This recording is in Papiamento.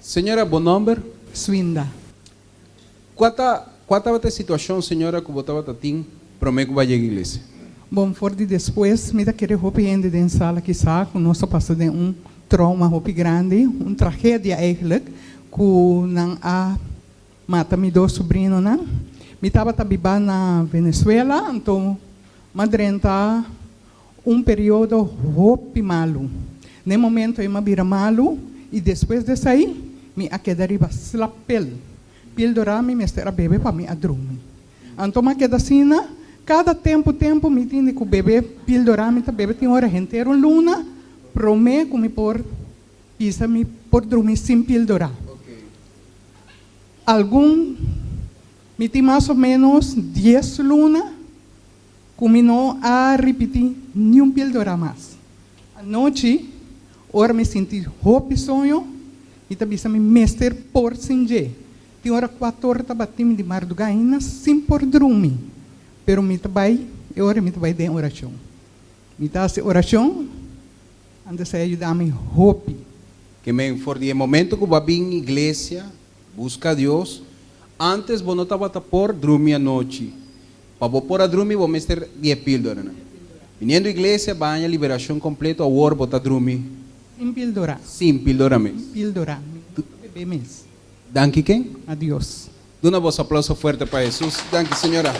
Señora, bo nòmber? Swinda. Kua ta kua tabata e situashon, señora, ku bo tabata tin promé ku bo a yega iglesia? Bon, for di despues mi ta kere hopi hende den sala kisa ku nos a pasa den un trauma hopi grandi, un tragedia eigenlijk, ku nan a mata mi dos subrinonan. Mi tabata biba na Venezuela, anto m'a drenta un periodo hopi malu. Na e momento ei m'a bira malu i despues di esei mi a keda riba slap pil. Pildora mi mester a bebe pa mi a drumi. Anto m'a keda asina, kada tempu tempu mi tin di ku bebe pildora, mi ta bebe tin ora henter un luna promé ku mi por bisa mi por drumi sin pildora. Algun, mi tin mas o ménos dies luna ku mi no a ripití niun pildora mas. Anochi, ora mi sinti hopi soño, mi ta bisa mi mester por sin dje. Tin ora kuator ta bati mi di mardugá ainda sin por drumi, pero mi ta bai, e ora mi ta bai den orashon. Mi ta hasi orashon, anto esei a yuda mi hopi. Ke men, for di e momento ku bo a bin iglesia, buska Dios, antes bo no tabata por drumi anochi. Pa bo por a drumi bo mester di e píldoranan. Biniendo iglesia bo a haña liberashon kompleto, awor bo ta drumi. Sin píldora. Sin píldora mes. Sin píldora. Mi no ta bebe mes. Danki ken? Na Dios. Duna boso aplauso fuerte pa Hesus. Danki señora.